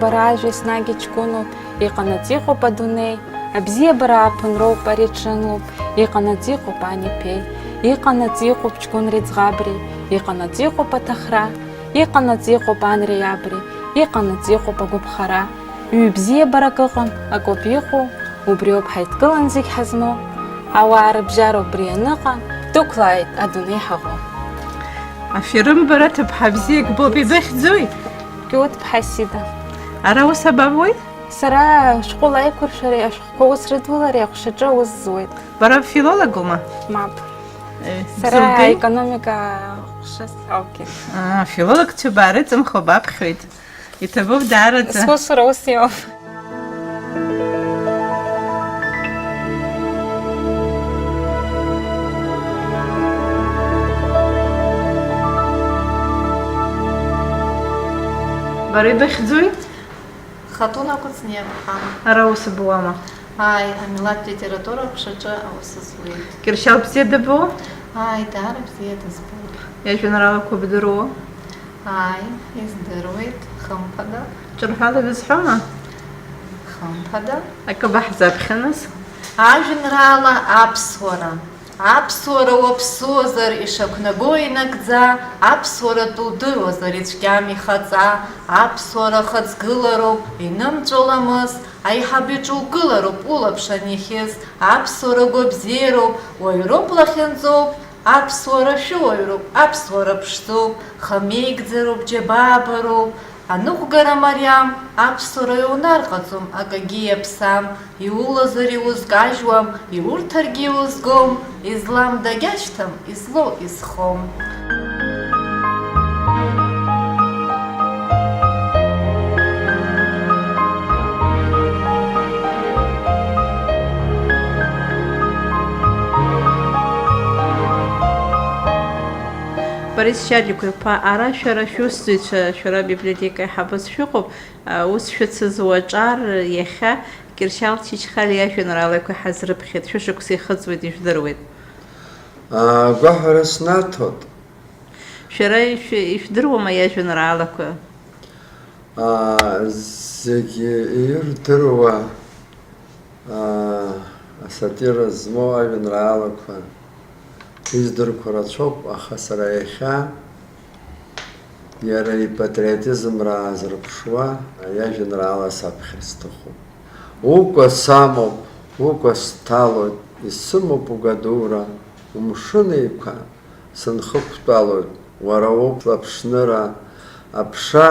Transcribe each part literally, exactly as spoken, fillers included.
Бара ажәа еснагь иҷкәыноуп, иҟанаҵ иҟоуп адунеи, абзиабара ааԥынроуп, ари ҽынлоуп, иҟанаҵ иҟоуп ани ԥеи, иҟанаҵ иҟоуп ҷкәынреи ӡӷабреи, иҟанаҵ иҟоуп аҭахра, иҟанаҵ иҟоуп анреи абреи, иҟанаҵ иҟоуп агәаԥхара. Ҩыбзиабарак ыҟан, акоуп иҟоу, убриоуп ҳаидкылан зегь ҳазмоу, ауаа рыбжьара убри аныҟам, дықәлааит адунеи ҳаӷоу. Аферым бара ҭыԥҳа бзиак боуп, ибыхьӡуи? Геуд ԥҳа Сида. Ара ус абабуеи? Сара ашәҟәы лаиқәыршәареи ашәҟәқәа ус рыдулареи аҟәшаҿы аус зуеит. Бара филологума? Мап. Э, сара бзылбеи? Аекономика аҟәша саукит. Аа, филологцәа баарыҵымхо баԥхьоит. Иҭабуп даараӡа. Сусура ус иоуп. Бара ибыхьӡуи? Хатуна Кәыҵниаԥҳа. Ара ус буама? Ааи, амилаҭ литература аҟәшаҿы аус зуеит. Кьыршьал бзиа дабо? Ааи, даара бзиа дызбоит. Иажәеинраалақәа бдыруоу? Ааи, издыруеит, хымԥада. Ҿырҳәала бызҳәома? Хымԥада. Акы баҳзаԥхьа нас? Ажәеинраала аԥсуара. Аԥсуара уаԥсуазар, ишақәнаго инагӡа, аԥсуара тәы удыруазар, ицәгьам ихаҵа, аԥсуара хыҵгылароуп, инымҵәо ламыс, аиҳаб иҿукылароуп, улаԥш анихьыз, аԥсуара гәабзиароуп, уаҩроуп лахьынҵоуп, аԥсуара шәыуаҩроуп, аԥсуара ԥшӡоуп, хамеигӡароуп, џьабаабароуп, аныҟәгара мариам, аԥсуара иунарҟаҵом, акагьы иаԥсам, иулазар иузкажьуам, иурҭаргьы иузгом, излам дагьашьҭам, излоу изхом. Борис Шьадиқәа-иԥа, ара шәара шәусзуҩцәа, шәара абиблиотека аиҳабыс шәыҟоуп, аус шәыцыз уаҿар иахьа Кьыршьал Чачхалиа иажәеинраалақәа ҳазрыԥхьеит, шәышықәса ихыҵуеит, ижәдыруеит. Агәаҳәара снаҭоит. Шәара ишәы-, ишәдыруама иажәеинраалақәа? Аа, зегьы ирдыруа, аа, асатира змоу ажәеинраалақәа издырқәо рацәоуп, аха сара иахьа иара ипатриотизмра аазырԥшуа иажәеинраала саԥхьар сҭахуп. Укәа самоуп, укәа сҭалоит, исымоуп угәадура, умшын еиқәа сынхықәтәалоит, уара уоуп лаԥшныра, аԥша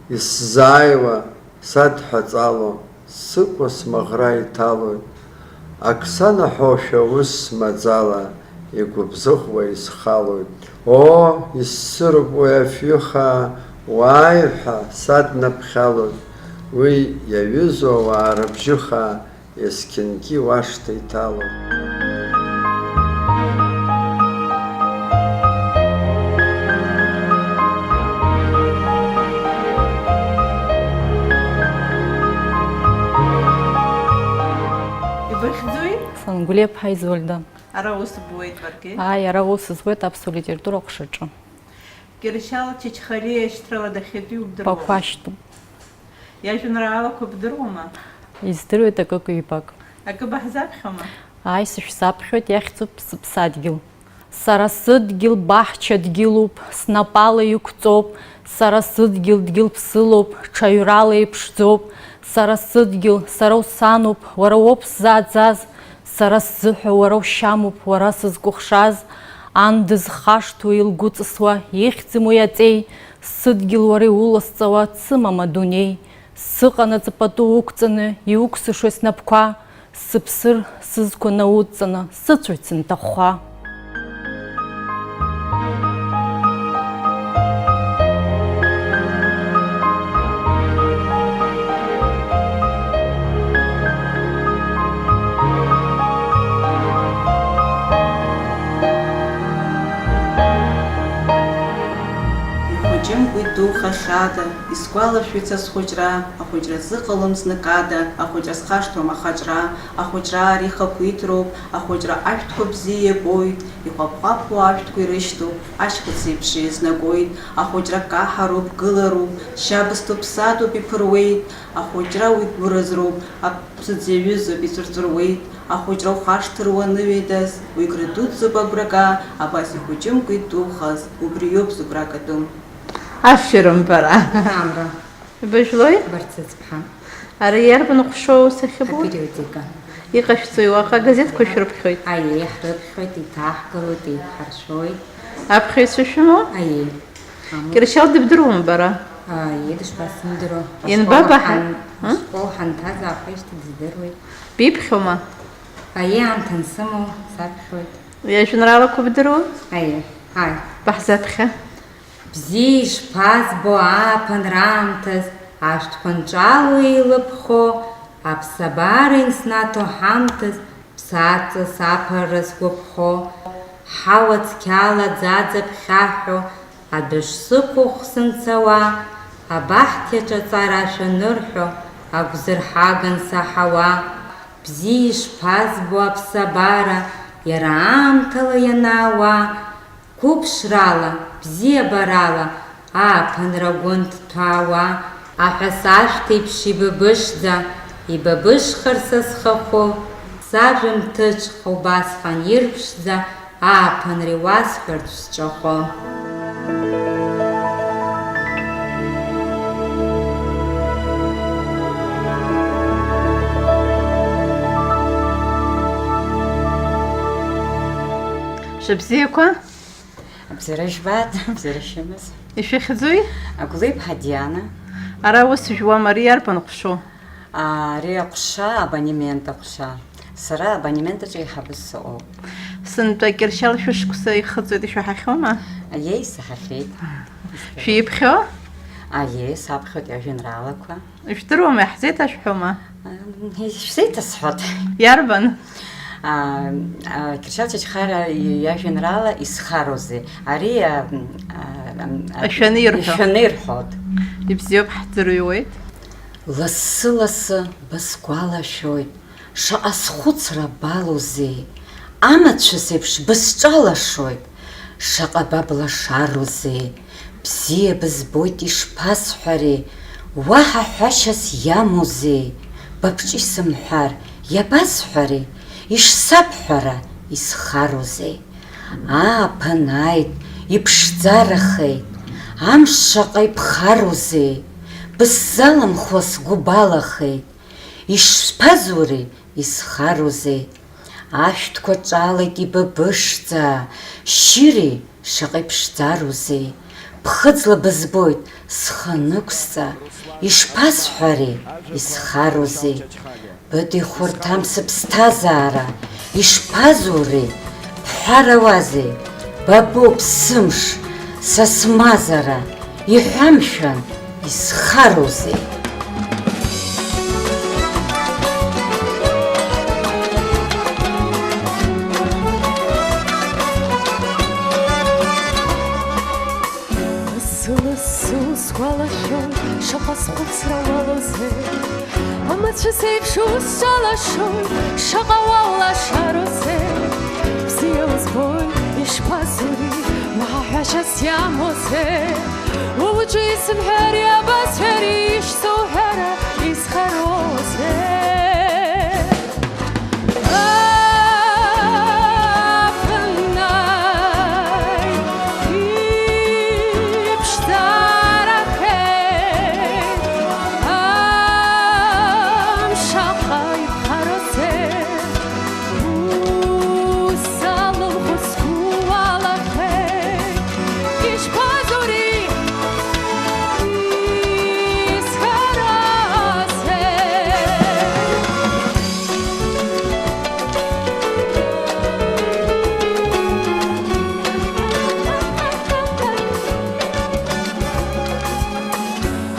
исзааиуа садҳәаҵало, сыкәа смаӷра иҭалоит, ак санаҳәошәа ус смаӡала, игәыбзыӷуа исхалоит. Оо, иссыруп уи афҩы хаа, уааи ҳәа саднаԥхьалоит, уи иаҩызоу ауаа рыбжьы хаа, есқьынгьы уашҭа иҭало. Ибыхьӡуи? Сангәлиаԥҳа Изольда. Ара ус буеит баргьы? Ааи, ара ус зуеит аԥсуа литература аҟәшаҿы. Кьыршьал Чачхалиа шьҭрала дахьатәиу бдыруама? Бақәашьтәуп. Иажәеинраалақәа бдыруама? Издыруеит акык-ҩбак. Акы баҳзаԥхьома? Ааи, сышәзаԥхьоит, иахьӡуп Сыԥсадгьыл. Сара сыдгьыл баҳча дгьылуп, снапала иқәҵоуп, сара сыдгьыл дгьылԥсылоуп, ҽаҩрала иԥшӡоуп, сара сыдгьыл, сара усануп, уара уоуп сзааӡаз, сара сзыҳәа уара ушьамуп, уара сызкәыхшаз, ан дызхашҭуа илгәыҵысуа, ихьӡым уи аҵеи, сыдгьыл уара иуласҵауа, дсымам адунеи, сыҟанаҵ пату уқәҵаны, иукәсышоит снапқәа, сыԥсыр, сызқәа наудҵаны, сыцәоит сынҭахәхәа. Ихәыҷымкәа идух Хахьада, исгәалашәоит са схәыҷра, ахәыҷра сзыҟалом зныкада, ахәыҷра схашҭуам ахаҿра, ахәыҷра ари хақәиҭроуп, ахәыҷра ашәҭқәа бзиа иабоит, иҟәаԥ-ҟәаԥуа ашәҭқәа ирышьҭоуп, ашьхыц еиԥш еизнагоит, ахәыҷра каҳароуп, гылароуп, шьабсҭоуп, ԥсадоуп, иԥыруеит, ахәыҷра уи гәыразроуп, аԥсыӡ иаҩызоуп, иҵәырҵәыруеит, ахәыҷра ухашҭыр уаныҩеидас, уи гра дуӡӡоуп агәрага, абас ихәыҷымкәа идухаз, убри иоуп зыгәрак атәым. Ашәарым бара. Амра. Быжәлои? Барцыцԥҳа. Ара иарбан ҟәшоу сахьыбу? Апериодика. Иҟашәҵои уаҟа, агазеҭқәа шәрыԥхьоит? Аиеи, ҳрыԥхьоит, иҭаҳкылоит, еиқәҳаршәоит. Аԥхьаҩцәа шәымоу? Аиеи. Ҳамоуп. Кьыршьал дыбдыруама бара? Аиеи, дышԥасымдыруа. Ианбабаҳа? Ашкол ҳан-, Ы? Ашкол ҳанҭаз аахижьҭеи дыздыруеит. Биԥхьома? Аиеи, аамҭа ансымоу, саԥхьоит. Иажәеинраалақәа бдыруа? Аиеи, ҳаи. Баҳзаԥхьа. Бзиа ишԥазбо ааԥынра аамҭаз, ашәҭқәа нҿало еилыԥхо, аԥсабара инснаҭо ҳамҭас, ԥсаҵас аԥырра сгәаԥхо, ҳауа цқьала аӡаӡа ԥхьаҳәо, адәы шсықәыхә сынцауа, абаҳҭ иаҿаҵара ашәа анырҳәо, агәзырҳага ансаҳауа, бзиа ишԥазбо аԥсабара, иара аамҭала ианаауа, Қәыԥшрала, бзиабарала, ааԥынра гәы нҭҭәаауа, аҳәа сашәҭ еиԥш ибыбышӡа, ибыбышхар са схахәы, сажәымҭыҽха убасҟан ирԥшӡа, ааԥынра иуасҳәарц сҿахәы. Шәыбзиақәа! Абзиара жәбааит, абзиара шәымаз. Ишәыхьӡуи? Агәлиԥҳа Диана. Ара ус жәуам, ари иарбан ҟәшоу? Ари аҟәша, абонемент аҟәша. Сара абонемент аҿы еиҳабыс сыҟоуп. Сынтәа Кьыршьал шәышықәса ихыҵуеит, ишәаҳахьоума? Аиеи, саҳахьеит. Шәиԥхьо? Аиеи, саԥхьоит иажәеинраалақәа. Ижәдыруама, иаҳзеиҭашәҳәома? Ам, ишәзеиҭасҳәоит. Иарбан? А, а, Кьыршьал Чачхара иажәеинраала Исхароузеи? Ари, а, а, а, а, Ашәаны ирҳәо. Ашәаны ирҳәоит. Ибзиоуп, ҳӡырҩуеит. Лассы-лассы бысгәалашәоит. Шаҟа схәыцра балоузеи, амацәыс еиԥш бысҿалашоит, шаҟа ба блашароузеи, бзиа бызбоит ишԥасҳәари, уаҳа ҳәашьас иамоузеи, бабҿи сымҳәар, иабасҳәари, ишсабҳәара, исхароузеи. Ааԥын ааит, иԥшӡарахеит, амш шаҟа иԥхароузеи, бысзаламхуа сгәы балахеит. Ишԥазури, исхароузеи? Ашәҭқәа ҿалеит ибыбышӡа, шьыри, шаҟа иԥшӡароузеи? Ԥхыӡла бызбоит, схы анықәсҵа, ишԥасҳәари, исхароузеи? Быдихәарҭам сыԥсҭазаара, ишԥазури? Бҳәарауазеи? Ба боуп сымш, са смазара, иҳәамшәан, исхароузеи? Лассы-лассы усгәалашәоит, шаҟа схәыцра уалоузеи. Амацәыс еиԥш усҿалашоит, шаҟа уа улашароузеи. Бзиа узбоит, ишԥазури, уаҳа ҳәашьас иамоузеи. Уаҵәы исымҳәари, абасҳәари, ишсоуҳәара, исхароузеи.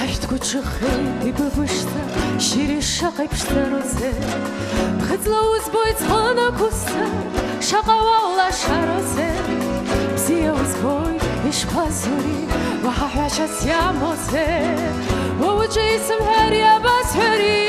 Ашәҭқәа ҽыхеит ибыбышӡа, шьыри, шаҟа иԥшӡароузеи. Ԥхыӡла узбоит схы анықәысҵа, шаҟа уа улашароузеи. Бзиа узбоит, ишԥазури, уаҳа ҳәашьас иамоузеи? Уа уҿы исымҳәар иабасҳәари,